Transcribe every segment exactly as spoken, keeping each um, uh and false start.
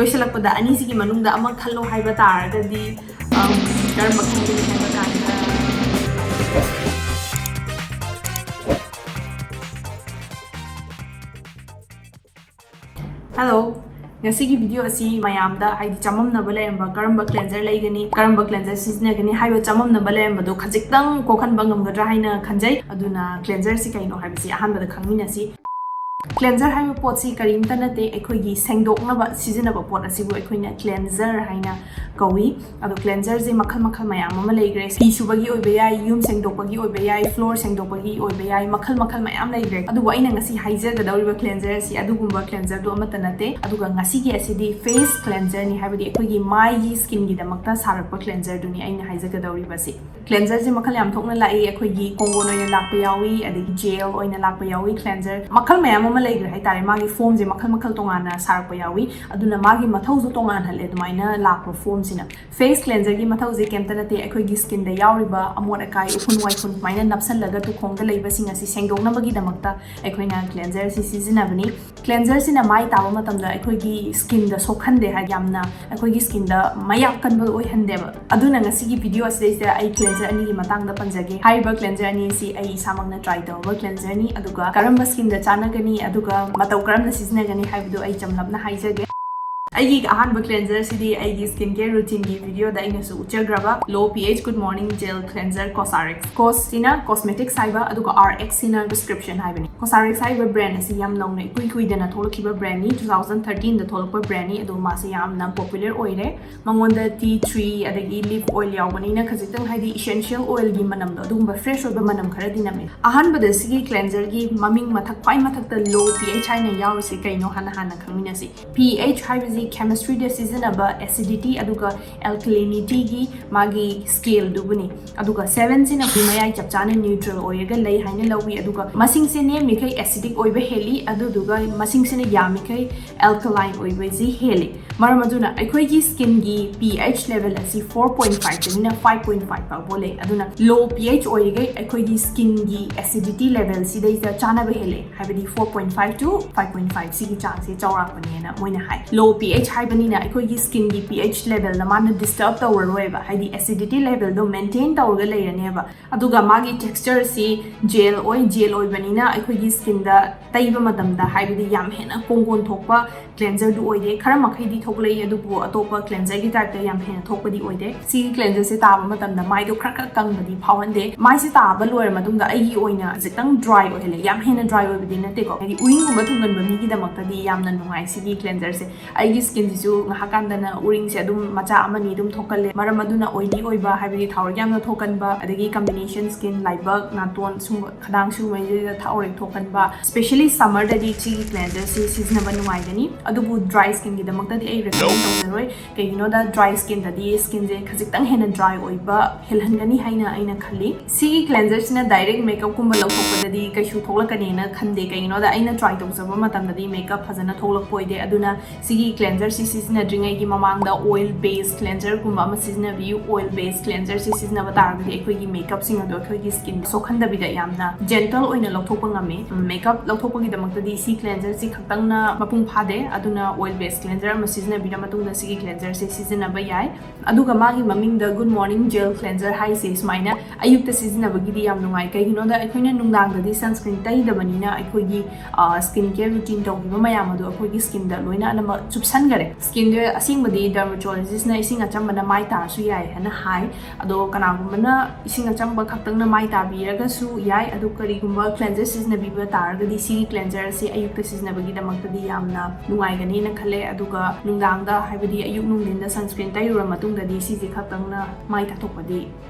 ꯂꯣꯏꯁꯤꯜꯂꯛꯄꯗ ꯑꯅꯤꯁꯤꯒꯤ ꯃꯅꯨꯡꯗ ꯑꯃ ꯈꯜꯂꯣ ꯍꯥꯏꯕ ꯇꯥꯔꯒꯗꯤ, ꯑꯝ, ꯀꯔꯝꯕ ꯈꯟꯒꯅꯤ ꯍꯥꯏꯕ ꯀꯥꯟꯗ, ꯍꯦꯜꯂꯣ, ꯉꯁꯤꯒꯤ ꯚꯤꯗꯤꯑꯣ ꯑꯁꯤ ꯃꯌꯥꯝꯗ, ꯍꯥꯏꯗꯤ, ꯆꯃꯝꯅꯕ ꯂꯩꯔꯝꯕ, ꯀꯔꯝꯕ ꯀ꯭ꯂꯦꯟꯖꯔ ꯂꯩꯒꯅꯤ, ꯀꯔꯝꯕ ꯀ꯭ꯂꯦꯟꯖꯔ ꯁꯤꯖꯤꯟꯅꯒꯅꯤ ꯍꯥꯏꯕ ꯆꯃꯝꯅꯕ ꯂꯩꯔꯝꯕꯗꯣ ꯈꯖꯤꯛꯇꯪ ꯀꯣꯛꯍꯟꯕ ꯉꯝꯒꯗ꯭ꯔꯥ ꯍꯥꯏꯅ ꯈꯟꯖꯩ꯫ ꯑꯗꯨꯅ ꯀ꯭ꯂꯦꯟꯖꯔꯁꯤ ꯀꯩꯅꯣ ꯍꯥꯏꯕꯁꯤ ꯑꯍꯥꯟꯕꯗ ꯈꯪꯃꯤꯟꯅꯁꯤ꯫ ꯀ꯭ꯂꯦꯟꯖꯔ ꯍꯥꯏꯕ ꯄꯣꯠꯁꯤ ꯀꯔꯤꯝꯇ ꯅꯠꯇꯦ, ꯑꯩꯈꯣꯏꯒꯤ ꯁꯦꯡꯗꯣꯛꯅꯕ ꯁꯤꯖꯤꯟꯅꯕ ꯄꯣꯠ ꯑꯁꯤꯕꯨ ꯑꯩꯈꯣꯏꯅ ꯀ꯭ꯂꯦꯟꯖꯔ ꯍꯥꯏꯅ ꯀꯧꯏ꯫ ꯑꯗꯣ ꯀ꯭ꯂꯦꯟꯖꯔꯁꯦ ꯃꯈꯜ ꯃꯈꯜ ꯃꯌꯥꯝ ꯑꯃ ꯂꯩꯈ꯭ꯔꯦ꯫ ꯐꯤ ꯁꯨꯕꯒꯤ ꯑꯣꯏꯕ ꯌꯥꯏ, ꯌꯨꯝ ꯁꯦꯡꯗꯣꯛꯄꯒꯤ ꯑꯣꯏꯕ ꯌꯥꯏ, ꯐ꯭ꯂꯣꯔ ꯁꯦꯡꯗꯣꯛꯄꯒꯤ ꯑꯣꯏꯕ ꯌꯥꯏ, ꯃꯈꯜ ꯃꯈꯜ ꯃꯌꯥꯝ ꯂꯩꯈ꯭ꯔꯦ꯫ ꯑꯗꯨꯕꯨ ꯑꯩꯅ ꯉꯁꯤ ꯍꯥꯏꯖꯒꯗꯧꯔꯤꯕ ꯀ꯭ꯂꯦꯟꯖꯔ ꯑꯁꯤ ꯑꯗꯨꯒꯨꯝꯕ ꯀ꯭ꯂꯦꯟꯖꯔꯗꯨ ꯑꯃꯠꯇ ꯅꯠꯇꯦ꯫ ꯑꯗꯨꯒ ꯉꯁꯤꯒꯤ ꯑꯁꯤꯗꯤ ꯐꯦꯁ ꯀ꯭ꯂꯦꯟꯖꯔꯅꯤ, ꯍꯥꯏꯕꯗꯤ ꯑꯩꯈꯣꯏꯒꯤ ꯃꯥꯏꯒꯤ ꯁ꯭ꯀꯤꯟꯒꯤꯗꯃꯛꯇ ꯁꯥꯔꯛꯄ ꯀ꯭ꯂꯦꯟꯖꯔꯗꯨꯅꯤ ꯑꯩꯅ ꯍꯥꯏꯖꯒꯗꯧꯔꯤꯕꯁꯤ꯫ ꯀ꯭ꯂꯦꯟꯖꯔꯁꯦ ꯃꯈꯜ ꯌꯥꯝ ꯊꯣꯛꯅ ꯂꯥꯛꯏ꯫ ꯑꯩꯈꯣꯏꯒꯤ ꯀꯣꯡꯒꯣꯟ ꯑꯣꯏꯅ ꯂꯥꯛꯄ ꯌꯥꯎꯏ, ꯑꯗꯒꯤ ꯖꯦꯜ ꯑꯣꯏꯅ ꯂꯥꯛꯄ ꯌꯥꯎꯏ꯫ ꯀ꯭ꯂꯦꯟꯖꯔ ꯃꯈꯜ ꯃꯌꯥꯝ ꯑꯃ ꯂꯩꯈ꯭ꯔꯦ ꯍꯥꯏꯇꯥꯔꯦ꯫ ꯃꯥꯒꯤ ꯐꯣꯝꯁꯦ ꯃꯈꯜ ꯃꯈꯜ ꯇꯣꯉꯥꯟꯅ ꯁꯥꯔꯛꯄ ꯌꯥꯎꯏ꯫ ꯑꯗꯨꯅ ꯃꯥꯒꯤ ꯃꯊꯧꯁꯨ ꯇꯣꯉꯥꯟꯍꯜꯂꯦ ꯑꯗꯨꯃꯥꯏꯅ ꯂꯥꯛꯄ ꯐꯣꯝꯁꯤꯅ꯫ ꯐꯦꯁ ꯀ꯭ꯂꯦꯟꯖꯔꯒꯤ ꯃꯊꯧꯁꯦ ꯀꯩꯝꯇ ꯅꯠꯇꯦ, ꯑꯩꯈꯣꯏꯒꯤ ꯁ꯭ꯀꯤꯟꯗ ꯌꯥꯎꯔꯤꯕ ꯑꯃꯣꯠ ꯑꯀꯥꯏ, ꯎꯐꯨꯟ ꯋꯥꯏꯐꯨꯟ ꯁꯨꯃꯥꯏꯅ ꯅꯞꯁꯜꯂꯒ ꯇꯨꯈꯣꯡꯗ ꯂꯩꯕꯁꯤꯡ ꯑꯁꯤ ꯁꯦꯡꯗꯣꯛꯅꯕꯒꯤꯗꯃꯛꯇ ꯑꯩꯈꯣꯏꯅ ꯀ꯭ꯂꯦꯟꯖꯔ ꯑꯁꯤ ꯁꯤꯖꯤꯟꯅꯕꯅꯤ꯫ ꯀ꯭ꯂꯦꯟꯖꯔꯁꯤꯅ ꯃꯥꯏ ꯇꯥꯕ ꯃꯇꯝꯗ ꯑꯩꯈꯣꯏꯒꯤ ꯁ꯭ꯀꯤꯟꯗ ꯁꯣꯛꯍꯟꯗꯦ, ꯍꯥꯏꯗꯤ ꯌꯥꯝꯅ ꯑꯩꯈꯣꯏꯒꯤ ꯁ꯭ꯀꯤꯟꯗ ꯃꯌꯥꯛ ꯀꯟꯕ ꯑꯣꯏꯍꯟꯗꯦꯕ꯫ ꯑꯗꯨꯅ ꯉꯁꯤꯒꯤ ꯚꯤꯗꯤꯑꯣ ꯑꯁꯤꯗꯩꯁꯤꯗ ꯑꯩ ꯀ꯭ꯂꯦꯟꯖꯔ ꯑꯅꯤꯒꯤ ꯃꯇꯥꯡꯗ ꯄꯟꯖꯒꯦ꯫ ꯍꯥꯏꯔꯤꯕ ꯀ꯭ꯂꯦꯟꯖꯔ ꯑꯅꯤ ꯑꯁꯤ ꯑꯩ ꯏꯁꯥꯃꯛꯅ ꯇ꯭ꯔꯥꯏ ꯇꯧꯔꯕ ꯀ꯭ꯂꯦꯟꯖꯔꯅꯤ, ꯑꯗꯨꯒ ꯀꯔꯝꯕ ꯁ꯭ꯀꯤꯟꯗ ꯆꯥꯟꯅꯒꯅꯤ, ꯑꯗꯨꯒ ꯃꯇꯧ ꯀꯔꯝꯅ ꯁꯤꯖꯤꯟꯅꯒꯅꯤ ꯍꯥꯏꯕꯗꯨ ꯑꯩ ꯆꯝꯂꯞꯅ ꯍꯥꯏꯖꯒꯦ꯫ ꯑꯩꯒꯤ ꯑꯍꯥꯟꯕ ꯀ꯭ꯂꯦꯟꯖꯔꯁꯤꯗꯤ ꯑꯩꯒꯤ ꯁ꯭ꯀꯤꯟ ꯀꯦꯌꯔ ꯔꯨꯇꯤꯟꯒꯤ ꯚꯤꯗꯤꯑꯣꯗ ꯑꯩꯅꯁꯨ ꯎꯠꯆꯈ꯭ꯔꯕ Low pH Good Morning Gel Cleanser COSRX꯫ ꯀꯣꯁꯁꯤꯅ ꯀꯣꯁꯃꯦꯇꯤꯛꯁ ꯍꯥꯏꯕ, ꯑꯗꯨꯒ ꯑꯥꯔ ꯑꯦꯛꯁꯁꯤꯅ ꯄ꯭ꯔꯤꯁꯀ꯭ꯔꯤꯞꯁꯟ ꯍꯥꯏꯕꯅꯤ꯫ ꯀꯣꯁꯥꯔꯤꯛꯁ ꯍꯥꯏꯔꯤꯕ ꯕ꯭ꯔꯦꯟ ꯑꯁꯤ ꯌꯥꯝ ꯅꯧꯅ, ꯏꯀꯨꯏ ꯀꯨꯏꯗꯅ ꯊꯣꯛꯂꯛꯈꯤꯕ ꯕ꯭ꯔꯦꯟꯅꯤ, two thousand thirteenꯗ ꯊꯣꯛꯂꯛꯄ ꯕ꯭ꯔꯦꯟꯅꯤ꯫ ꯑꯗꯣ ꯃꯥꯁꯦ ꯌꯥꯝꯅ ꯄꯣꯄꯨꯂꯔ ꯑꯣꯏꯔꯦ꯫ ꯃꯉꯣꯟꯗ ꯇꯤ ꯇ꯭ꯔꯤ ꯑꯗꯒꯤ ꯂꯤꯞ ꯑꯣꯏꯜ ꯌꯥꯎꯕꯅꯤꯅ ꯈꯖꯤꯛꯇꯪ, ꯍꯥꯏꯗꯤ, ꯏꯁꯦꯟꯁꯤꯌꯦꯜ ꯑꯣꯏꯜꯒꯤ ꯃꯅꯝꯗꯣ, ꯑꯗꯨꯒꯨꯝꯕ ꯐ꯭ꯔꯦꯁ ꯑꯣꯏꯕ ꯃꯅꯝ ꯈꯔꯗꯤ ꯅꯝꯃꯦ꯫ ꯑꯍꯥꯟꯕꯗ ꯁꯤꯒꯤ ꯀ꯭ꯂꯦꯟꯖꯔꯒꯤ ꯃꯃꯤꯡ ꯃꯊꯛ, ꯈ꯭ꯋꯥꯏ ꯃꯊꯛꯇ Low pH ꯍꯥꯏꯅ ꯌꯥꯎꯔꯤꯁꯤ ꯀꯩꯅꯣ ꯍꯥꯟꯅ ꯍꯥꯟꯅ ꯈꯪꯃꯤꯟꯅꯁꯤ꯫ ꯄꯤ ꯑꯦꯆ ꯍꯥꯏꯕꯁꯤ ꯀꯦꯃꯤꯁꯇ꯭ꯔꯤꯗ ꯁꯤꯖꯤꯟꯅꯕ ꯑꯦꯁꯤꯗꯤꯇꯤ ꯑꯗꯨꯒ ꯑꯦꯜꯀꯂꯤꯅꯤꯇꯤꯒꯤ ꯃꯥꯒꯤ ꯁ꯭ꯀꯦꯜꯗꯨꯕꯨꯅꯤ꯫ ꯑꯗꯨꯒ ꯁꯚꯦꯟꯁꯤꯅ ꯑꯩꯈꯣꯏ ꯃꯌꯥꯏ ꯆꯞ ꯆꯥꯅ ꯅ꯭ꯌꯨꯇ꯭ꯔꯦꯜ ꯑꯣꯏꯔꯒ ꯂꯩ ꯍꯥꯏꯅ ꯂꯧꯏ꯫ ꯑꯗꯨꯒ ꯃꯁꯤꯡꯁꯦ ꯅꯦꯝꯃꯤꯈꯩ ꯑꯦꯁꯤꯗꯤꯛ ꯑꯣꯏꯕ ꯍꯦꯜꯂꯤ, ꯑꯗꯨꯗꯨꯒ ꯃꯁꯤꯡꯁꯤꯅ ꯌꯥꯝꯃꯤꯈꯩ ꯑꯦꯜꯀꯂꯥꯏꯟ ꯑꯣꯏꯕꯁꯤ ꯍꯦꯜꯂꯤ꯫ ꯃꯔꯝ ꯑꯗꯨꯅ ꯑꯩꯈꯣꯏꯒꯤ ꯁ꯭ꯀꯤꯟꯒꯤ ꯄꯤ ꯑꯩꯆ ꯂꯦꯚꯦꯜ ꯑꯁꯤ ꯐꯣꯔ ꯄꯣꯏꯟ ꯐꯥꯏꯚꯇꯒꯤꯅ ꯐꯥꯏꯚ ꯄꯣꯏꯟ ꯐꯥꯏꯚ ꯐꯥꯎꯕ ꯂꯩ꯫ ꯑꯗꯨꯅ ꯂꯣ ꯄꯤ ꯑꯩꯆ ꯑꯣꯏꯔꯤꯈꯩ ꯑꯩꯈꯣꯏꯒꯤ ꯁ꯭ꯀꯤꯟꯒꯤ ꯑꯦꯁꯤꯗꯤꯇꯤ ꯂꯦꯚꯦꯜꯁꯤꯗꯩꯗ ꯆꯥꯅꯕ ꯍꯦꯜꯂꯦ, ꯍꯥꯏꯕꯗꯤ four point five to five point five ꯁꯤꯒꯤ ꯆꯥꯡꯁꯦ ꯆꯥꯎꯔꯥꯛꯄꯅꯦꯅ ꯃꯣꯏꯅ ꯍꯥꯏ꯫ ꯂꯣ ꯄꯤ H ꯍꯥꯏꯕꯅꯤꯅ ꯑꯩꯈꯣꯏꯒꯤ skinꯒꯤ P H levelꯗ ꯃꯥꯅ disturb ꯇꯧꯔꯔꯣꯏꯕ, ꯍꯥꯏꯗꯤ acidity levelꯗꯣ maintain ꯇꯧꯔꯒ ꯂꯩꯔꯅꯦꯕ꯫ ꯑꯗꯨꯒ ꯃꯥꯒꯤ textureꯁꯤ gel ꯑꯣꯏ, gel ꯑꯣꯏꯕꯅꯤꯅ ꯑꯩꯈꯣꯏꯒꯤ skinꯗ ꯇꯩꯕ ꯃꯇꯝꯗ ꯍꯥꯏꯕꯗꯤ ꯌꯥꯝ ꯍꯦꯟꯅ ꯀꯣꯡꯒꯣꯟ ꯊꯣꯛꯄ cleanserꯗꯨ ꯑꯣꯏꯗꯦ꯫ ꯈꯔ ꯃꯈꯩꯗꯤ ꯊꯣꯛꯂꯛꯏ, ꯑꯗꯨꯕꯨ ꯑꯇꯣꯞꯄ cleanserꯒꯤ typeꯇ ꯌꯥꯝ ꯍꯦꯟꯅ ꯊꯣꯛꯄꯗꯤ ꯑꯣꯏꯗꯦ꯫ ꯁꯤꯒꯤ cleanserꯁꯦ ꯇꯥꯕ ꯃꯇꯝꯗ ꯃꯥꯏꯗꯣ ꯈꯔ ꯈꯔ ꯀꯪꯕꯗꯤ ꯐꯥꯎꯍꯟꯗꯦ꯫ ꯃꯥꯏꯁꯦ ꯇꯥꯕ ꯂꯣꯏꯔ ꯃꯇꯨꯡꯗ ꯑꯩꯒꯤ ꯑꯣꯏꯅ ꯈꯖꯤꯛꯇꯪ dry ꯑꯣꯏꯍꯜꯂꯦ, ꯌꯥꯝ ꯍꯦꯟꯅ dry ꯑꯣꯏꯕꯗꯤ ꯅꯠꯇꯦꯀꯣ꯫ ꯍꯥꯏꯗꯤ ꯎꯔꯤꯡꯒꯨꯝꯕ ꯊꯨꯡꯒꯟꯕ ꯃꯤꯒꯤꯗꯃꯛꯇꯗꯤ ꯌꯥꯝꯅ ꯅꯨꯡꯉꯥꯏ ꯁꯤꯒꯤ cleanserꯁꯦ꯫ ꯑꯩꯒꯤ skinꯁꯤꯁꯨ ꯉꯥꯏꯍꯥꯛ ꯀꯥꯟꯗꯅ ꯎꯔꯤꯡꯁꯦ ꯑꯗꯨꯝ ꯃꯆꯥ ꯑꯃꯅꯤ ꯑꯗꯨꯝ ꯊꯣꯛꯀꯜꯂꯦ꯫ ꯃꯔꯝ ꯑꯗꯨꯅ oily ꯑꯣꯏꯕ, ꯍꯥꯏꯕꯗꯤ ꯊꯥꯎꯔꯦꯛ ꯌꯥꯝꯅ ꯊꯣꯛꯀꯟꯕ, ꯑꯗꯒꯤ combination skin, ꯂꯥꯏꯕꯛ, ꯅꯥꯇꯣꯟ, ꯁꯨꯝꯕ ꯈꯗꯥꯡ ꯁꯤꯒꯨꯝꯕꯁꯤꯗ ꯊꯥꯎꯔꯦꯛ ꯊꯣꯛꯀꯟꯕ, specially summerꯗꯗꯤ ꯁꯤꯒꯤ cleanserꯁꯤ ꯁꯤꯖꯤꯟꯅꯕ ꯅꯨꯡꯉꯥꯏꯒꯅꯤ꯫ ꯑꯗꯨꯕꯨ dry skinꯒꯤꯗꯃꯛꯇꯗꯤ ꯑꯩ recommend ꯇꯧꯖꯔꯣꯏ꯫ ꯀꯩꯒꯤꯅꯣꯗ dry skinꯗꯗꯤ skinꯁꯦ ꯈꯖꯤꯛꯇꯪ ꯍꯦꯟꯅ dry ꯑꯣꯏꯕ ꯍꯦꯜꯍꯟꯒꯅꯤ ꯍꯥꯏꯅ ꯑꯩꯅ ꯈꯜꯂꯤ꯫ ꯁꯤꯒꯤ cleanserꯁꯤꯅ direct makeupꯀꯨꯝꯕ ꯂꯧꯊꯣꯛꯄꯗꯗꯤ ꯀꯩꯁꯨ ꯊꯣꯛꯂꯛꯀꯅꯤꯅ ꯈꯟꯗꯦ꯫ ꯀꯩꯒꯤꯅꯣꯗ ꯑꯩꯅ try ꯇꯧꯖꯕ ꯃꯇꯝꯗꯗꯤ makeup ꯐꯖꯅ ꯊꯣꯛꯂꯛꯄ ꯑꯣꯏꯗꯦ꯫ ꯑꯗꯨꯅ ꯁꯤꯒꯤ cleanserꯁꯤ ꯁꯤꯖꯤꯟꯅꯗ꯭ꯔꯤꯉꯩꯒꯤ ꯃꯃꯥꯡꯗ oil base cleanserꯒꯨꯝꯕ ꯑꯃ ꯁꯤꯖꯤꯟꯅꯕꯤꯌꯨ꯫ Oil base cleanserꯁꯤ ꯁꯤꯖꯤꯟꯅꯕ ꯇꯥꯔꯒꯗꯤ ꯑꯩꯈꯣꯏꯒꯤ makeupꯁꯤꯡ ꯑꯗꯣ ꯑꯩꯈꯣꯏꯒꯤ skin ꯁꯣꯛꯍꯟꯗꯕꯤꯗ ꯌꯥꯝꯅ gentle ꯑꯣꯏꯅ ꯂꯧꯊꯣꯛꯄ ꯉꯝꯃꯤ꯫ Makeup ꯂꯧꯊꯣꯛꯄꯒꯤꯗꯃꯛꯇꯗꯤ ꯁꯤ cleanserꯁꯤ ꯈꯛꯇꯪꯅ ꯃꯄꯨꯡ ꯐꯥꯗꯦ, ꯑꯗꯨꯅ oil base cleanser ꯑꯃ ꯁꯤꯖꯤꯟꯅꯕꯤꯔ ꯃꯇꯨꯡꯗ ꯁꯤꯒꯤ cleanserꯁꯦ ꯁꯤꯖꯤꯟꯅꯕ ꯌꯥꯏ꯫ ꯑꯗꯨꯒ ꯃꯥꯒꯤ ꯃꯃꯤꯡꯗ Good Morning Gel Cleanser ꯍꯥꯏꯁꯦ ꯁꯨꯃꯥꯏꯅ ꯑꯌꯨꯛꯇ ꯁꯤꯖꯤꯟꯅꯕꯒꯤꯗꯤ ꯌꯥꯝ ꯅꯨꯡꯉꯥꯏ꯫ ꯀꯩꯒꯤꯅꯣꯗ ꯑꯩꯈꯣꯏꯅ ꯅꯨꯡꯗꯥꯡꯗꯗꯤ sunscreen ꯇꯩꯗꯕꯅꯤꯅ ꯑꯩꯈꯣꯏꯒꯤ, ꯑ, skin care routine ꯇꯧꯈꯤꯕ ꯃꯌꯥꯝ ꯑꯗꯣ ꯑꯩꯈꯣꯏꯒꯤ skinꯗ ꯂꯣꯏꯅ ꯑꯅꯝꯕ ꯆꯨꯞꯁꯟꯈꯔꯦ꯫ Skinꯗ ꯑꯁꯦꯡꯕꯗꯤ dermatologistꯅ ꯏꯁꯤꯡ ꯑꯆꯝꯕꯅ ꯃꯥꯏ ꯇꯥꯔꯁꯨ ꯌꯥꯏ ꯍꯥꯏꯅ ꯍꯥꯏ, ꯑꯗꯣ ꯀꯅꯥꯒꯨꯝꯕꯅ ꯏꯁꯤꯡ ꯑꯆꯝꯕ ꯈꯛꯇꯪꯅ ꯃꯥꯏ ꯇꯥꯕꯤꯔꯒꯁꯨ ꯌꯥꯏ꯫ ꯑꯗꯨ ꯀꯔꯤꯒꯨꯝꯕ cleanser ꯁꯤꯖꯤꯟꯅꯕꯤꯕ ꯇꯥꯔꯒꯗꯤ ꯁꯤꯒꯤ cleanserꯁꯦ ꯑꯌꯨꯛꯇ ꯁꯤꯖꯤꯟꯅꯕꯒꯤꯗꯃꯛꯇꯗꯤ ꯌꯥꯝꯅ ꯅꯨꯡꯉꯥꯏꯒꯅꯤꯅ ꯈꯜꯂꯦ꯫ ꯑꯗꯨꯒ ꯅꯨꯡꯗꯥꯡꯗ, ꯍꯥꯏꯕꯗꯤ ꯑꯌꯨꯛ ꯅꯨꯡꯊꯤꯟꯗ sunscreen ꯇꯩꯔꯨꯔ ꯃꯇꯨꯡꯗꯗꯤ ꯁꯤꯁꯦ ꯈꯛꯇꯪꯅ ꯃꯥꯏ ꯇꯥꯊꯣꯛꯄꯗꯤ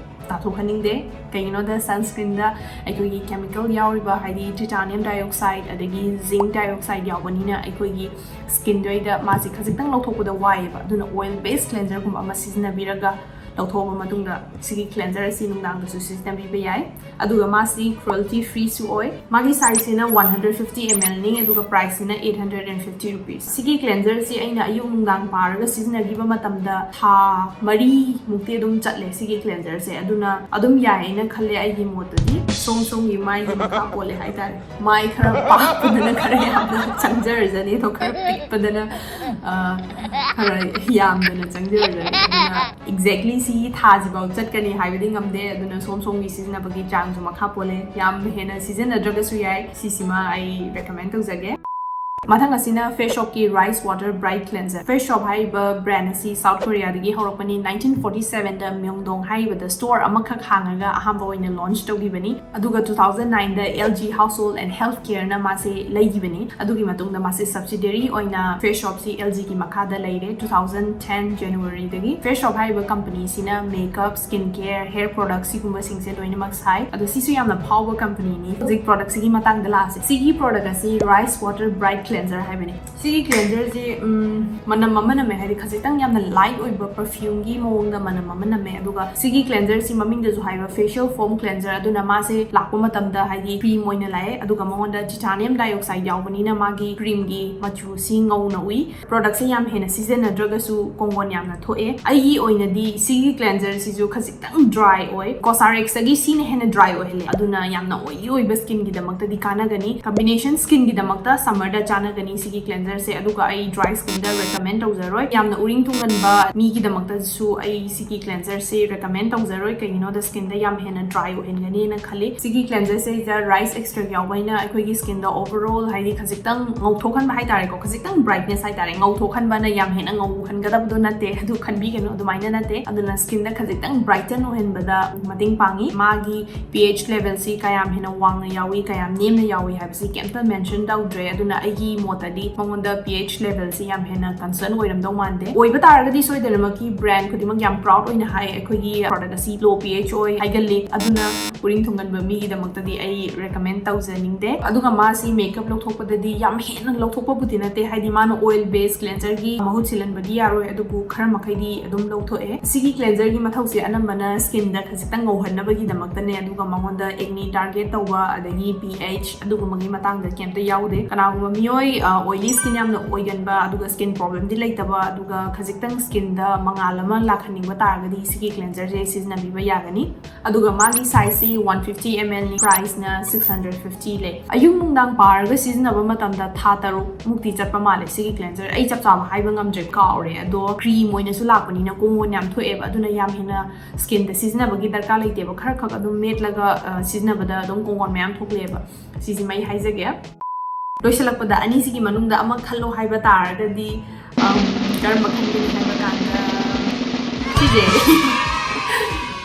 ꯇꯥꯊꯣꯛꯍꯟꯅꯤꯡꯗꯦ꯫ ꯀꯩꯒꯤꯅꯣꯗ sunscreenꯗ ꯑꯩꯈꯣꯏꯒꯤ chemical ꯌꯥꯎꯔꯤꯕ, ꯍꯥꯏꯗꯤ titanium dioxide ꯑꯗꯒꯤ zinc dioxide ꯌꯥꯎꯕꯅꯤꯅ ꯑꯩꯈꯣꯏꯒꯤ skinꯗꯩꯗ ꯃꯥꯁꯦ ꯈꯖꯤꯛꯇꯪ ꯂꯧꯊꯣꯛꯄꯗ ꯋꯥꯏꯑꯦꯕ꯫ ꯑꯗꯨꯅ oil base cleanserꯒꯨꯝꯕ ꯑꯃ ꯁꯤꯖꯤꯟꯅꯕꯤꯔꯒ ꯂꯧꯊꯣꯛꯑꯕ ꯃꯇꯨꯡꯗ ꯁꯤꯒꯤ cleanser ꯑꯁꯤ ꯅꯨꯡꯗꯥꯡꯗꯁꯨ ꯁꯤꯖꯤꯟꯅꯕꯤꯕ ꯌꯥꯏ꯫ ꯑꯗꯨꯒ ꯃꯥꯁꯤ cruelty free ꯁꯨ ꯑꯣꯏ꯫ ꯃꯥꯒꯤ size ꯁꯤꯅ one hundred fifty ml ꯅꯤ, ꯑꯗꯨꯒ price ꯁꯤꯅ eight hundred and fifty rupees꯫ ꯁꯤꯒꯤ cleanser ꯁꯤ ꯑꯩꯅ ꯑꯌꯨꯛ ꯅꯨꯡꯗꯥꯡ ꯄꯥꯔꯒ ꯁꯤꯖꯤꯟꯅꯈꯤꯕ ꯃꯇꯝꯗ ꯊꯥ ꯃꯔꯤ ꯃꯨꯛꯇꯤ ꯑꯗꯨꯝ ꯆꯠꯂꯦ ꯁꯤꯒꯤ cleanser ꯁꯦ꯫ ꯑꯗꯨꯅ ꯑꯗꯨꯝ ꯌꯥꯏ ꯍꯥꯏꯅ ꯈꯜꯂꯦ ꯑꯩꯒꯤ ꯃꯣꯠꯇꯗꯤ꯫ ꯁꯣꯝ ꯁꯣꯝꯒꯤ ꯃꯥꯏꯒꯤ ꯃꯈꯥ ꯄꯣꯜꯂꯦ ꯍꯥꯏꯇꯥꯔꯦ꯫ ꯃꯥꯏ ꯈꯔ ꯄꯥꯛꯄꯗꯅ ꯈꯔ ꯌꯥꯝꯅ ꯆꯪꯖꯔꯖꯅꯤ, ꯑꯗꯣ ꯈꯔ ꯄꯤꯛꯄꯗꯅ, ꯑ, ꯈꯔ ꯌꯥꯝꯗꯅ ꯆꯪꯖꯔꯖꯅꯤ꯫ ꯑꯗꯨꯅ exactly ꯁꯤꯒꯤ ꯊꯥꯁꯤꯐꯥꯎ ꯆꯠꯀꯅꯤ ꯍꯥꯏꯕꯗꯤ ꯉꯝꯗꯦ꯫ ꯑꯗꯨꯅ ꯁꯣꯝ ꯁꯣꯝꯒꯤ ꯁꯤꯖꯤꯟꯅꯕꯒꯤ ꯆꯥꯡꯁꯨ ꯃꯈꯥ ꯄꯣꯜꯂꯦ꯫ ꯌꯥꯝ ꯍꯦꯟꯅ ꯁꯤꯖꯤꯟꯅꯗ꯭ꯔꯒꯁꯨ ꯌꯥꯏ꯫ ꯁꯤꯁꯤꯃ ꯑꯩ recommend ꯇꯧꯖꯒꯦ꯫ ꯃꯊꯪ ꯑꯁꯤꯅ Face Shop ꯀꯤ Rice Water Bright Cleanser꯫ Face Shop ꯍꯥꯏꯔꯤꯕ brand ꯑꯁꯤ South Korea ꯗꯒꯤ ꯍꯧꯔꯛꯄꯅꯤ꯫ Nineteen forty seven ꯗ Myeongdong ꯍꯥꯏꯔꯤꯕꯗ store ꯑꯃꯈꯛ ꯍꯥꯡꯉꯒ ꯑꯍꯥꯟꯕ ꯑꯣꯏꯅ launch ꯇꯧꯈꯤꯕꯅꯤ꯫ ꯑꯗꯨꯒ two thousand nine the L G Household and Health Care ꯅ ꯃꯥꯁꯦ ꯂꯩꯈꯤꯕꯅꯤ꯫ ꯑꯗꯨꯒꯤ ꯃꯇꯨꯡꯗ ꯃꯥꯁꯦ subsidiary ꯑꯣꯏꯅ Face Shop ꯁꯤ L G ꯒꯤ ꯃꯈꯥꯗ ꯂꯩꯔꯦ, two thousand ten January ꯗꯒꯤ꯫ Face Shop ꯍꯥꯏꯔꯤꯕ company ꯁꯤꯅ makeup, skin care, hair product ꯁꯤꯒꯨꯝꯕꯁꯤꯡꯁꯦ ꯂꯣꯏꯅꯃꯛ ꯁꯥꯏ꯫ ꯑꯗꯣ ꯁꯤꯁꯨ ꯌꯥꯝꯅ ꯐꯥꯎꯕ company ꯅꯤ꯫ ꯍꯧꯖꯤꯛ product ꯁꯤꯒꯤ ꯃꯇꯥꯡꯗ ꯂꯥꯛꯑꯁꯦ꯫ ꯁꯤꯒꯤ product ꯑꯁꯤ Rice Water Bright Cleanser ꯍꯥꯏꯕꯅꯤ꯫ ꯁꯤꯒꯤ cleanser ꯁꯤ, ꯎꯝ, ꯃꯅꯝ ꯑꯃ ꯅꯝꯃꯦ, ꯍꯥꯏꯗꯤ ꯈꯖꯤꯛꯇꯪ ꯌꯥꯝꯅ light ꯑꯣꯏꯕ perfume ꯒꯤ ꯃꯑꯣꯡꯗ ꯃꯅꯝ ꯑꯃ ꯅꯝꯃꯦ꯫ ꯑꯗꯨꯒ ꯁꯤꯒꯤ cleanser ꯁꯤ ꯃꯃꯤꯡꯗꯁꯨ ꯍꯥꯏꯕ facial foam cleanser, ꯑꯗꯨꯅ ꯃꯥꯁꯦ ꯂꯥꯛꯄ ꯃꯇꯝꯗ ꯍꯥꯏꯗꯤ cream ꯑꯣꯏꯅ ꯂꯥꯛꯑꯦ꯫ ꯑꯗꯨꯒ ꯃꯉꯣꯟꯗ titanium dioxide ꯌꯥꯎꯕꯅꯤꯅ ꯃꯥꯒꯤ cream ꯒꯤ ꯃꯆꯨꯁꯤ ꯉꯧꯅ ꯎꯏ꯫ Product ꯁꯦ ꯌꯥꯝ ꯍꯦꯟꯅ ꯁꯤꯖꯤꯟꯅꯗ꯭ꯔꯒꯁꯨ ꯀꯣꯡꯒꯣꯟ ꯌꯥꯝꯅ ꯊꯣꯛꯑꯦ꯫ ꯑꯩꯒꯤ ꯑꯣꯏꯅꯗꯤ ꯁꯤꯒꯤ cleanser ꯁꯤꯁꯨ ꯈꯖꯤꯛꯇꯪ dry ꯑꯣꯏ꯫ CosRX ꯇꯒꯤ ꯁꯤꯅ ꯍꯦꯟꯅ dry ꯑꯣꯏꯍꯜꯂꯦ꯫ ꯑꯗꯨꯅ ꯌꯥꯝꯅ oily ꯑꯣꯏꯕ skin ꯒꯤꯗꯃꯛꯇꯗꯤ ꯀꯥꯟꯅꯒꯅꯤ꯫ Combination skin ꯒꯤꯗꯃꯛꯇ summer ꯗ ꯆꯥꯟꯅꯒꯅꯤ ꯁꯤꯒꯤ cleanser ꯁꯦ꯫ ꯑꯗꯨꯒ ꯑꯩ dry skin ꯗ recommend ꯇꯧꯖꯔꯣꯏ꯫ ꯌꯥꯝꯅ ꯎꯔꯤꯡ ꯊꯨꯡꯒꯟꯕ ꯃꯤꯒꯤꯗꯃꯛꯇꯁꯨ ꯑꯩ ꯁꯤꯒꯤ cleanser ꯁꯦ recommend ꯇꯧꯖꯔꯣꯏ꯫ ꯀꯩꯒꯤꯅꯣꯗ skin ꯗ ꯌꯥꯝ ꯍꯦꯟꯅ dry ꯑꯣꯏꯍꯟꯒꯅꯤꯅ ꯈꯜꯂꯤ꯫ ꯁꯤꯒꯤ cleanser ꯁꯤꯗ rice extract ꯌꯥꯎꯕꯅꯤꯅ ꯑꯩꯈꯣꯏꯒꯤ skin ꯗ overall ꯍꯥꯏꯗꯤ ꯈꯖꯤꯛꯇꯪ ꯉꯧꯊꯣꯛꯍꯟꯕ ꯍꯥꯏꯇꯥꯔꯦꯀꯣ, ꯈꯖꯤꯛꯇꯪ brightness ꯍꯥꯏꯇꯥꯔꯦ꯫ ꯉꯧꯊꯣꯛꯍꯟꯕꯅ ꯌꯥꯝ ꯍꯦꯟꯅ ꯉꯧꯍꯟꯒꯗꯕꯗꯣ ꯅꯠꯇꯦ, ꯑꯗꯨ ꯈꯟꯕꯤꯒꯅꯨ, ꯑꯗꯨꯃꯥꯏꯅ ꯅꯠꯇꯦ꯫ ꯑꯗꯨꯅ skin ꯗ ꯈꯖꯤꯛꯇꯪ brighten ꯑꯣꯏꯍꯟꯕꯗ ꯃꯇꯦꯡ ꯄꯥꯡꯉꯤ꯫ ꯃꯥꯒꯤ pH level ꯁꯤ ꯀꯌꯥꯝ ꯍꯦꯟꯅ ꯋꯥꯡꯅ ꯌꯥꯎꯏ, ꯀꯌꯥꯝ ꯅꯦꯝꯅ ꯌꯥꯎꯏ ꯍꯥꯏꯕꯁꯤ ꯀꯩꯝꯇ mention ꯇꯧꯗ꯭ꯔꯦ꯫ ꯑꯗꯨꯅ ꯑꯩꯒꯤ ꯃꯣꯠꯇꯗꯤ ꯃꯉꯣꯟꯗ pH levelꯁꯦ ꯌꯥꯝ ꯍꯦꯟꯅ concern ꯑꯣꯏꯔꯝꯗꯧ ꯃꯥꯟꯗꯦ꯫ ꯑꯣꯏꯕ ꯇꯥꯔꯒꯗꯤ ꯁꯣꯏꯗꯅꯃꯛꯀꯤ brand ꯈꯨꯗꯤꯡꯃꯛ ꯌꯥꯝ proud ꯑꯣꯏꯅ ꯍꯥꯏ, "ꯑꯩꯈꯣꯏꯒꯤ product ꯑꯁꯤ low pH ꯑꯣꯏ" ꯍꯥꯏꯒꯜꯂꯤ꯫ ꯑꯗꯨꯅ ꯎꯔꯤꯡ ꯊꯨꯡꯒꯟꯕ ꯃꯤꯒꯤꯗꯃꯛꯇꯗꯤ ꯑꯩ recommend ꯇꯧꯖꯅꯤꯡꯗꯦ꯫ ꯑꯗꯨꯒ ꯃꯥꯁꯤ makeup ꯂꯧꯊꯣꯛꯄꯗꯗꯤ ꯌꯥꯝ ꯍꯦꯟꯅ ꯂꯧꯊꯣꯛꯄꯕꯨꯗꯤ ꯅꯠꯇꯦ, ꯍꯥꯏꯗꯤ ꯃꯥꯅ oil base cleanserꯒꯤ ꯃꯍꯨꯠ ꯁꯤꯜꯍꯟꯕꯗꯤ ꯌꯥꯔꯣꯏ, ꯑꯗꯨꯕꯨ ꯈꯔ ꯃꯈꯩꯗꯤ ꯑꯗꯨꯝ ꯂꯧꯊꯣꯛꯑꯦ꯫ ꯁꯤꯒꯤ cleanserꯒꯤ ꯃꯊꯧꯁꯦ ꯑꯅꯝꯕꯅ skinꯗ ꯈꯖꯤꯛꯇꯪ ꯉꯧꯍꯟꯅꯕꯒꯤꯗꯃꯛꯇꯅꯦ, ꯑꯗꯨꯒ ꯃꯉꯣꯟꯗ acne target ꯇꯧꯕ ꯑꯗꯒꯤ pH ꯑꯗꯨꯒꯨꯝꯕꯒꯤ ꯃꯇꯥꯡꯗ ꯀꯩꯝꯇ ꯌꯥꯎꯗꯦ꯫ ꯀꯅꯥꯒꯨꯝꯕ ꯃꯤꯑꯣꯏ ꯑ, oily skin ꯌꯥꯝꯅ ꯑꯣꯏꯒꯟꯕ ꯑꯗꯨꯒ skin problemꯗꯤ ꯂꯩꯇꯕ ꯑꯗꯨꯒ ꯈꯖꯤꯛꯇꯪ skinꯗ ꯃꯉꯥꯜ ꯑꯃ ꯂꯥꯛꯍꯟꯅꯤꯡꯕ ꯇꯥꯔꯒꯗꯤ ꯁꯤꯒꯤ cleanserꯁꯦ ꯁꯤꯖꯤꯟꯅꯕꯤꯕ ꯌꯥꯒꯅꯤ꯫ ꯑꯗꯨꯒ ꯃꯥꯒꯤ sizeꯁꯤ one fifty mlꯅꯤ, priceꯅ six hundred fifty ꯂꯩ꯫ ꯑꯌꯨꯛ ꯅꯨꯡꯗꯥꯡ ꯄꯥꯔꯒ ꯁꯤꯖꯤꯟꯅꯕ ꯃꯇꯝꯗ ꯊꯥ ꯇꯔꯨꯛ ꯃꯨꯛꯇꯤ ꯆꯠꯄ ꯃꯥꯜꯂꯦ ꯁꯤꯒꯤ cleanser꯫ ꯑꯩ ꯆꯞ ꯆꯥꯕ ꯍꯥꯏꯕ ꯉꯝꯗ꯭ꯔꯦ, ꯀꯥꯎꯔꯦ꯫ ꯑꯗꯣ cream ꯑꯣꯏꯅꯁꯨ ꯂꯥꯛꯄꯅꯤꯅ ꯀꯣꯡꯒꯣꯟ ꯌꯥꯝ ꯊꯣꯛꯑꯦꯕ, ꯑꯗꯨꯅ ꯌꯥꯝ ꯍꯦꯟꯅ skinꯗ ꯁꯤꯖꯤꯟꯅꯕꯒꯤ ꯗꯔꯀꯥꯔ ꯂꯩꯇꯦꯕ꯫ ꯈꯔ ꯈꯛ ꯑꯗꯨꯝ ꯃꯦꯠꯂꯒ ꯑ, ꯁꯤꯖꯤꯟꯅꯕꯗ ꯑꯗꯨꯝ ꯀꯣꯡꯒꯣꯟ ꯃꯌꯥꯝ ꯊꯣꯛꯂꯛꯑꯦꯕ꯫ ꯁꯤꯁꯤꯃ ꯑꯩ ꯍꯥꯏꯖꯒꯦ꯫ ꯂꯣꯏꯁꯤꯜꯂꯛꯄꯗ ꯑꯅꯤꯁꯤꯒꯤ ꯃꯅꯨꯡꯗ ꯑꯃ ꯈꯜꯂꯣ ꯍꯥꯏꯕ ꯇꯥꯔꯒꯗꯤ, ꯑꯝ, ꯀꯔꯝꯕ ꯈꯟꯒꯅꯤ ꯍꯥꯏꯕ ꯀꯥꯟꯗ ꯁꯤꯁꯦ꯫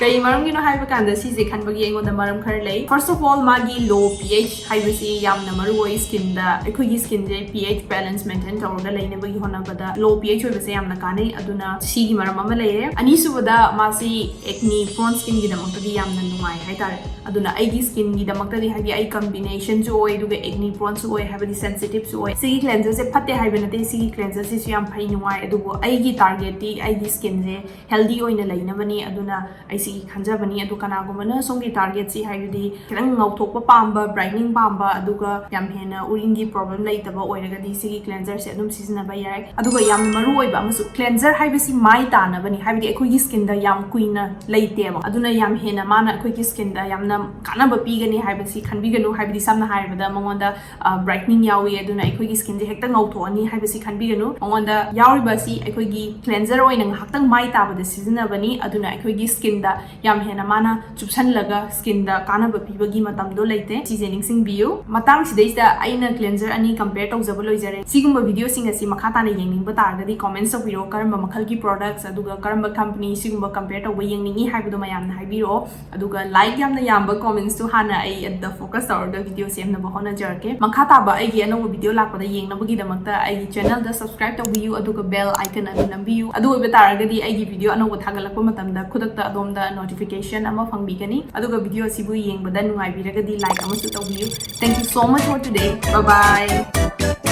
ꯀꯩ ꯃꯔꯝꯒꯤꯅꯣ ꯍꯥꯏꯕ ꯀꯥꯟꯗ ꯁꯤꯁꯦ ꯈꯟꯕꯒꯤ ꯑꯩꯉꯣꯟꯗ ꯃꯔꯝ ꯈꯔ ꯂꯩ꯫ First of all, ꯃꯥꯒꯤ low pH ꯍꯥꯏꯕꯁꯤ ꯌꯥꯝꯅ ꯃꯔꯨ ꯑꯣꯏ skinꯗ꯫ ꯑꯩꯈꯣꯏꯒꯤ skinꯁꯦ pH balance maintain ꯇꯧꯔꯒ ꯂꯩꯅꯕꯒꯤ ꯍꯣꯠꯅꯕꯗ low pH ꯑꯣꯏꯕꯁꯦ ꯌꯥꯝꯅ ꯀꯥꯟꯅꯩ꯫ ꯑꯗꯨꯅ ꯁꯤꯒꯤ ꯃꯔꯝ ꯑꯃ ꯂꯩꯔꯦ꯫ ꯑꯅꯤꯁꯨꯕꯗ, ꯃꯥꯁꯤ acne prone skinꯒꯤꯗꯃꯛꯇꯗꯤ ꯌꯥꯝꯅ ꯅꯨꯡꯉꯥꯏ ꯍꯥꯏꯇꯥꯔꯦ꯫ ꯑꯗꯨꯅ ꯑꯩꯒꯤ skinꯒꯤꯗꯃꯛꯇꯗꯤ, ꯍꯥꯏꯗꯤ ꯑꯩ combinationꯁꯨ ꯑꯣꯏ, ꯑꯗꯨꯒ acne proneꯁꯨ ꯑꯣꯏ, ꯍꯥꯏꯕꯗꯤ sensitiveꯁꯨ ꯑꯣꯏ꯫ ꯁꯤꯒꯤ cleanserꯁꯦ ꯐꯠꯇꯦ ꯍꯥꯏꯕ ꯅꯠꯇꯦ, ꯁꯤꯒꯤ cleanserꯁꯤꯁꯨ ꯌꯥꯝ ꯐꯩ, ꯅꯨꯡꯉꯥꯏ꯫ ꯑꯗꯨꯕꯨ ꯑꯩꯒꯤ targetꯇꯤ ꯑꯩꯒꯤ skinꯁꯦ healthy ꯑꯣꯏꯅ ꯂꯩꯅꯕꯅꯤ, ꯑꯗꯨꯅ ꯑꯩ ꯁꯤꯒꯤ ꯈꯟꯖꯕꯅꯤ꯫ ꯑꯗꯨ ꯀꯅꯥꯒꯨꯝꯕꯅ ꯁꯣꯝꯒꯤ targetꯁꯤ, ꯍꯥꯏꯕꯗꯤ ꯈꯤꯇꯪ ꯉꯧꯊꯣꯛꯄ ꯄꯥꯝꯕ, brightening ꯄꯥꯝꯕ, ꯑꯗꯨꯒ ꯌꯥꯝ ꯍꯦꯟꯅ ꯎꯔꯤꯡꯒꯤ problem ꯂꯩꯇꯕ ꯑꯣꯏꯔꯒꯗꯤ ꯁꯤꯒꯤ cleanserꯁꯦ ꯑꯗꯨꯝ ꯁꯤꯖꯤꯟꯅꯕ ꯌꯥꯏ꯫ ꯑꯗꯨꯒ ꯌꯥꯝꯅ ꯃꯔꯨ ꯑꯣꯏꯕ ꯑꯃꯁꯨ, cleanser ꯍꯥꯏꯕꯁꯤ ꯃꯥꯏ ꯇꯥꯅꯕꯅꯤ, ꯍꯥꯏꯕꯗꯤ ꯑꯩꯈꯣꯏꯒꯤ skinꯗ ꯌꯥꯝ ꯀꯨꯏꯅ ꯂꯩꯇꯦꯕ꯫ ꯑꯗꯨꯅ ꯌꯥꯝ ꯍꯦꯟꯅ ꯃꯥꯅ ꯑꯩꯈꯣꯏꯒꯤ skinꯗ ꯌꯥꯝꯅ ꯀꯥꯟꯅꯕ ꯄꯤꯒꯅꯤ ꯍꯥꯏꯕꯁꯤ ꯈꯟꯕꯤꯒꯅꯨ꯫ ꯍꯥꯏꯕꯗꯤ ꯁꯝꯅ ꯍꯥꯏꯔꯕꯗ ꯃꯉꯣꯟꯗ, ꯑ, brightening ꯌꯥꯎꯏ, ꯑꯗꯨꯅ ꯑꯩꯈꯣꯏꯒꯤ skinꯁꯦ ꯍꯦꯛꯇ ꯉꯧꯊꯣꯛꯑꯅꯤ ꯍꯥꯏꯕꯁꯤ ꯈꯟꯕꯤꯒꯅꯨ꯫ ꯃꯉꯣꯟꯗ ꯌꯥꯎꯔꯤꯕ ꯑꯁꯤ ꯑꯩꯈꯣꯏꯒꯤ cleanser ꯑꯣꯏꯅ ꯉꯥꯏꯍꯥꯛꯇꯪ ꯃꯥꯏ ꯇꯥꯕꯗ ꯁꯤꯖꯤꯟꯅꯕꯅꯤ, ꯑꯗꯨꯅ ꯑꯩꯈꯣꯏꯒꯤ skinꯗ ꯌꯥꯝ ꯍꯦꯟꯅ ꯃꯥꯅ ꯆꯨꯞꯁꯜꯂꯒ skinꯗ ꯀꯥꯟꯅꯕ ꯄꯤꯕꯒꯤ ꯃꯇꯝꯗꯣ ꯂꯩꯇꯦ꯫ ꯁꯤꯁꯦ ꯅꯤꯡꯁꯤꯡꯕꯤꯌꯨ꯫ ꯃꯇꯥꯡꯁꯤꯗꯩꯁꯤꯗ ꯑꯩꯅ cleanser ꯑꯅꯤ compare ꯇꯧꯖꯕ ꯂꯣꯏꯖꯔꯦ꯫ ꯁꯤꯒꯨꯝꯕ videoꯁꯤꯡ ꯑꯁꯤ ꯃꯈꯥ ꯇꯥꯅ ꯌꯦꯡꯅꯤꯡꯕ ꯇꯥꯔꯒꯗꯤ comments ꯇꯧꯕꯤꯔꯛꯑꯣ꯫ ꯀꯔꯝꯕ ꯃꯈꯜꯒꯤ products ꯑꯗꯨꯒ ꯀꯔꯝꯕ company ꯁꯤꯒꯨꯝꯕ compare ꯇꯧꯕ ꯌꯦꯡꯅꯤꯡꯉꯤ ꯍꯥꯏꯕꯗꯣ ꯃꯌꯥꯝꯅ ꯍꯥꯏꯕꯤꯔꯛꯑꯣ꯫ ꯑꯗꯨꯒ like ꯌꯥꯝꯅ ꯌꯥꯝꯕ commentsꯇꯨ ꯍꯥꯟꯅ ꯑꯩ ꯑꯗꯨꯗ focus ꯇꯧꯔꯒ video ꯁꯦꯝꯅꯕ ꯍꯣꯠꯅꯖꯔꯛꯀꯦ꯫ ꯃꯈꯥ ꯇꯥꯕ ꯑꯩꯒꯤ ꯑꯅꯧꯕ video ꯂꯥꯛꯄꯗ ꯌꯦꯡꯅꯕꯒꯤꯗꯃꯛꯇ ꯑꯩꯒꯤ channelꯗ subscribe ꯇꯧꯕꯤꯌꯨ, ꯑꯗꯨꯒ bell icon ꯑꯗꯨ ꯅꯝꯕꯤꯌꯨ꯫ ꯑꯗꯨ ꯑꯣꯏꯕ ꯇꯥꯔꯒꯗꯤ ꯑꯩꯒꯤ video ꯑꯅꯧꯕ ꯊꯥꯒꯠꯂꯛꯄ ꯃꯇꯝꯗ ꯈꯨꯗꯛꯇ ꯑꯗꯣꯝꯗ notification ꯑꯃ ꯐꯪꯕꯤꯒꯅꯤ꯫ ꯑꯗꯨꯒ video ꯑꯁꯤꯕꯨ ꯌꯦꯡꯕꯗ ꯅꯨꯡꯉꯥꯏꯕꯤꯔꯒꯗꯤ like ꯑꯃꯁꯨ ꯇꯧꯕꯤꯌꯨ꯫ Thank you so much for today. Bye bye.